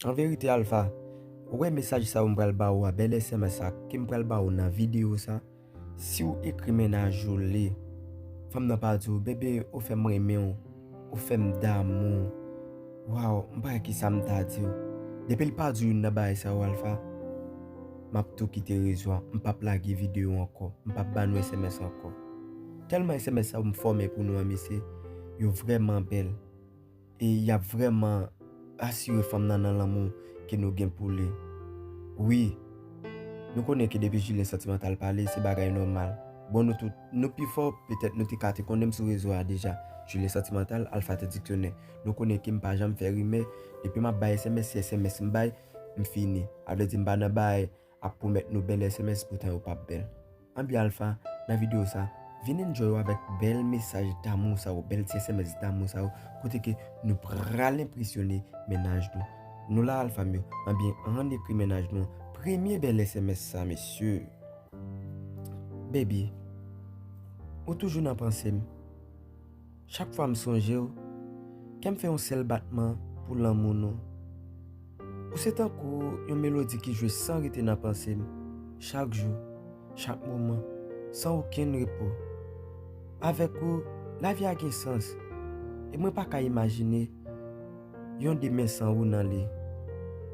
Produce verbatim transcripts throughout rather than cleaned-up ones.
An verite, Alpha, ou wè mesaj sa yo m pral ba ou a, bèl S M S sa ke m pral ba ou nan videyo sa, si w ekri mennaj ou li, fanm nan pa di w, bebe, ou fè m renmen w, ou fè m damou. Waw, m pa wè kisa m ta di w. Depi l pa di w youn nan bagay sa yo, Alpha, m ap tou kite rezo a. M p ap lage videyo ankò. M p ap ba nou S M S ankò. Tèlman S M S sa yo m fòme pou nou an, mesye, yo vrèman bèl. E y ap vrèman asire fanm nan nan lanmou ke nou gen pou li. Wi, nou konnen ke depi Julien Sentimental pale, se bagay nòmal. Bon, nou tout, nou pi fò, petèt nou te ka te konnen m sou rezo a deja. Julien Sentimental, Alpha Tèt Diksyonè. Nou konnen ke m pa janm fè rimè. Depi m ap bay S M S, se S M S m bay, m fini. A vle di, m pa nan bay ap pwomèt nou bèl S M S, poutan yo p ap bèl. Anbyen, Alpha, nan videyo sa, vin enjoy w avèk bèl mesaj damou sa yo, bèl ti S M S damou sa yo, kote ke nou pral enpresyone mennaj nou. Nou la, Alpha m yo, anbyen, ann ekri mennaj nou premye bèl S M S sa, mesye. Baby, ou toujou nan panse m. Chak fwa m sonje w, kè m fè yon sèl batman pou lanmou nou. Ou se tankou yon melodi ki jwe san rete nan panse m, chak jou, chak moman, san okenn repo. Avèk ou, lavi a gen sans, e mwen pa ka imajine yon demen san ou nan li.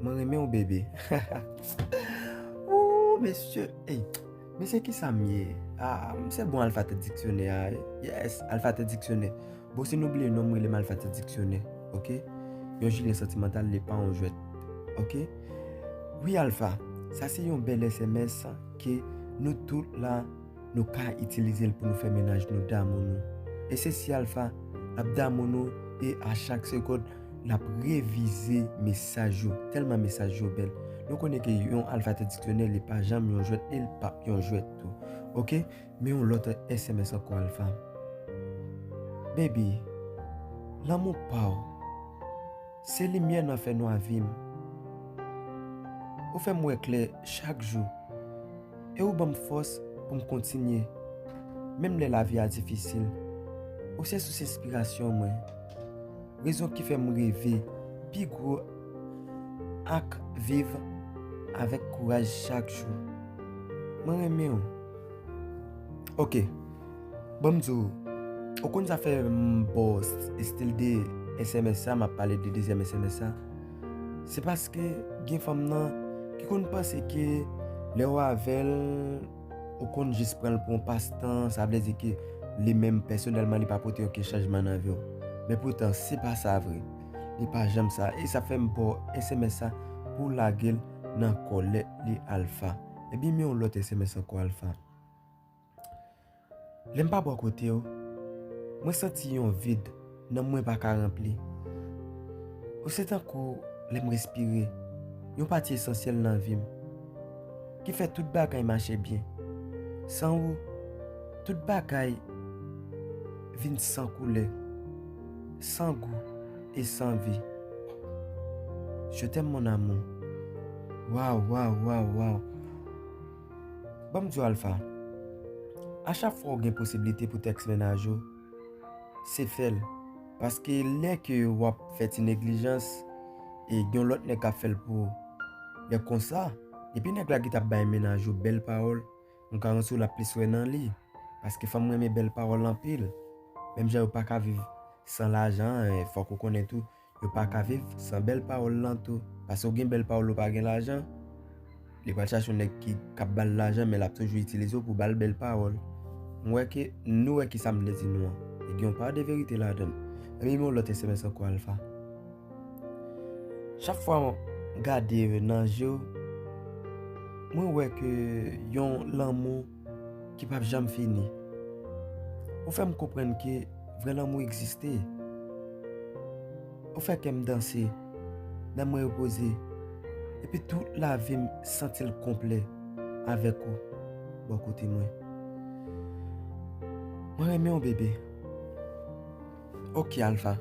Mwen renmen w, bebe. Ooh, mesye, ey, mesye, kisa m ye? Ah, m se bon Alpha Tèt Diksyonè a. Yes, Alpha Tèt Diksyonè. Bon, si nou bliye non m, rele m Alpha Tèt Diksyonè, oke? Yon Julien Sentimental, li pa yon jwèt, oke? Wi, Alpha, sa se yon bèl S M S ke nou tout la, nou ka itilize l pou nou fè mennaj nou damou nou. E se si Alpha, l ap damou nou, e a chak segonn, l ap revize mesaj yo, tèlman mesaj yo bèl. Nou konnen ke yon Alpha Tèt Diksyonè, li pa janm yon jwèt, e l p ap yon jwèt tou. Oke? Men yon lòt S M S ankò, Alpha. Baby, lanmou pa w, se limyè nan fènwa vi m. Ou fè m wè klè chak jou, e ou ban m fòs pou m kontinye, menm lè lavi a difisil. Ou se sous enspirasyon mwen, rezon ki fè m reve pi gwo ak viv avèk kouraj chak jou. Mwen renmen w. Oke. Ban m di w, ou konn sa fè m ba w st-, estil de S M S sa, m ap pale de dezyèm S M S sa. Se paske gen fanm nan ki konn panse ke lè w avè l, ou konn jis pran l pou yon pastan, sa vle di ke li menm pèsonèlman li pa pote okenn chanjman nan vi w. Men poutan, se pa sa vre. Li pa janm sa. E sa fè m ba w S M S sa pou w lage l nan kòlèt li, Alpha. Ebyen, men yon lòt S M S ankò, Alpha. Lè m pa bò kote w, mwen santi yon vid nanm mwen pa ka ranpli. Ou se tankou lè m respire, yon pati esansyèl nan vi m, ki fè tout bagay mache byen. San ou, tout bagay vin san koulè, san gou e san vi. Je t'aime, mon amour. Waw, waw, waw, waw. Ban m di w, Alpha, a chak fwa w gen posiblite pou tèks mennaj ou, se fè l. Paske lè ke w ap fè ti neglijans, e gen yon lòt nèg k ap fè l pou ou. Lè konsa, depi nèg la ki t ap bay mennaj ou bèl pawòl, m garanti w l ap plis wè nan li. Paske fanm renmen bèl pawòl anpil. Menm jan yo pa ka viv san lajan, e fòk ou konnen tou, yo pa ka viv san bèl pawòl lan tou. Paske ou gen bèl pawòl, ou pa gen lajan, li pral chache yon nèg ki, k ap ba l lajan, men l ap toujou itilize w pou ba l bèl pawòl. M wè ke, nou wè kisa m vle di nou an. E gen yon pa de verite ladan l. Ebyen, men yon lòt S M S ankò, Alpha. Chak fwa m gade nan je w, mwen wè ke yon lanmou ki p ap janm fini. Ou fè m konprann ke vrè lanmou egziste. Ou fè kè m danse, nanm mwen repoze, epi tout lavi m santi l konplè avèk ou bò kote mwen. Mwen renmen w, bebe. Oke, Alpha.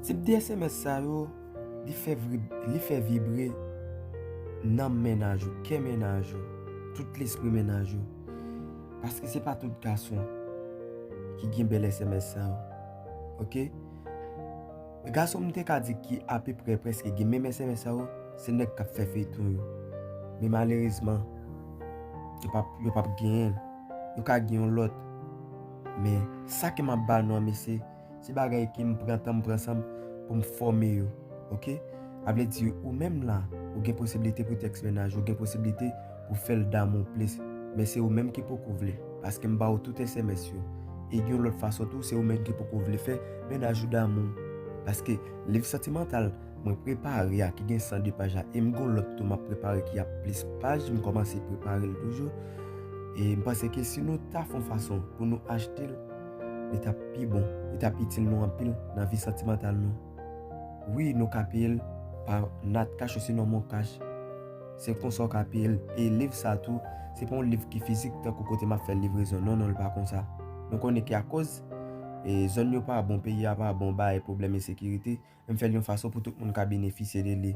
Tip de S M S sa yo, li fè vrib-, li fè vibre nanm mennaj ou, kè mennaj ou, tout lespri mennaj ou. Paske se pa tout gason ki gen bèl S M S sa yo. Oke? Gason m te ka di ki apeprè prèske gen menm S M S sa yo, se nèg k ap fè feyton yo. Men malerezman, yo p ap, yo p ap genyen l. Yo ka gen yon lòt. Men sa ke m ap ba nou an, mesye, se bagay ke m pran tan m pran san m pou m fòme yo. Oke? A vle di, ou menm la, ou gen posiblite pou tèks mennaj ou, ou gen posiblite pou fè l damou plis. Men se ou menm ki poko vle. Paske m ba ou tout S M S yo. E gen yon lòt fason tou, se ou menm ki poko vle fè mennaj ou damou. Paske liv santimantal mwen prepare a, ki gen san de paj la, e m gon lòt tou m ap prepare ki ap plis paj, m kòmanse prepare l toujou. E m panse ke si nou ta fè yon fason pou nou achte l, li t ap pi bon, li t ap itil nou anpil nan vi santimantal nou. Wi, nou ka peye l pa Natcash osinon MonCash. Se konsa w ka peye l. E liv sa tou, se pa yon liv ki fizik tankou kote m ap fè livrezon. Non, non, li pa konsa. Nou konnen ke akoz e zòn yo pa bon, peyi a pa bon, bay pwoblèm ensekirite, men m fè l yon fason pou tout moun ka benefisye de li.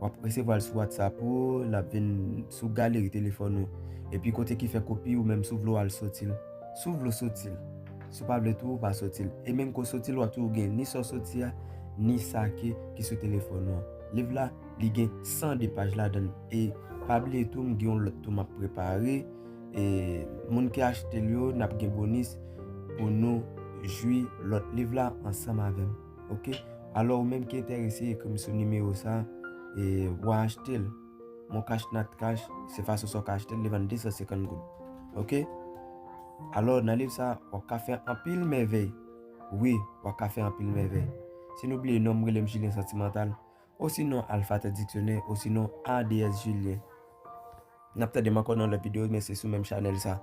W ap resevwa l sou WhatsApp ou, l ap vin sou galeri telefòn ou. Epi kote ki fè kopi, ou menm si w vle w al soti l. Si w vle w soti l. Si w pa vle tou, ou pa soti l. E menm ke w soti l, w ap toujou gen ni sa w soti a, ni sa ke ki sou telefòn ou an. Liv la, li gen san de paj ladan l. E pa bliye tou, m gen yon lòt tou m ap prepare. E moun ki achte l yo, n ap gen bonis pou nou jwi lòt liv la ansanm avè m. Oke? Alò, ou menm ki enterese, ekri m sou nimewo sa, e w a achte l. MonCash, Natcash, se fason sa w ka achte l, li vann de san senkant goud. Oke? Alò, nan liv sa, w ap ka fè anpil mèvèy. Wi, w ap ka fè anpil mèvèy. Si nou bliye non m, rele m Julien Santimantal, osinon Alpha Tèt Diksyonè, osinon A D S Julien. N ap tande m ankò nan lòt videyo, men se sou menm chanèl sa.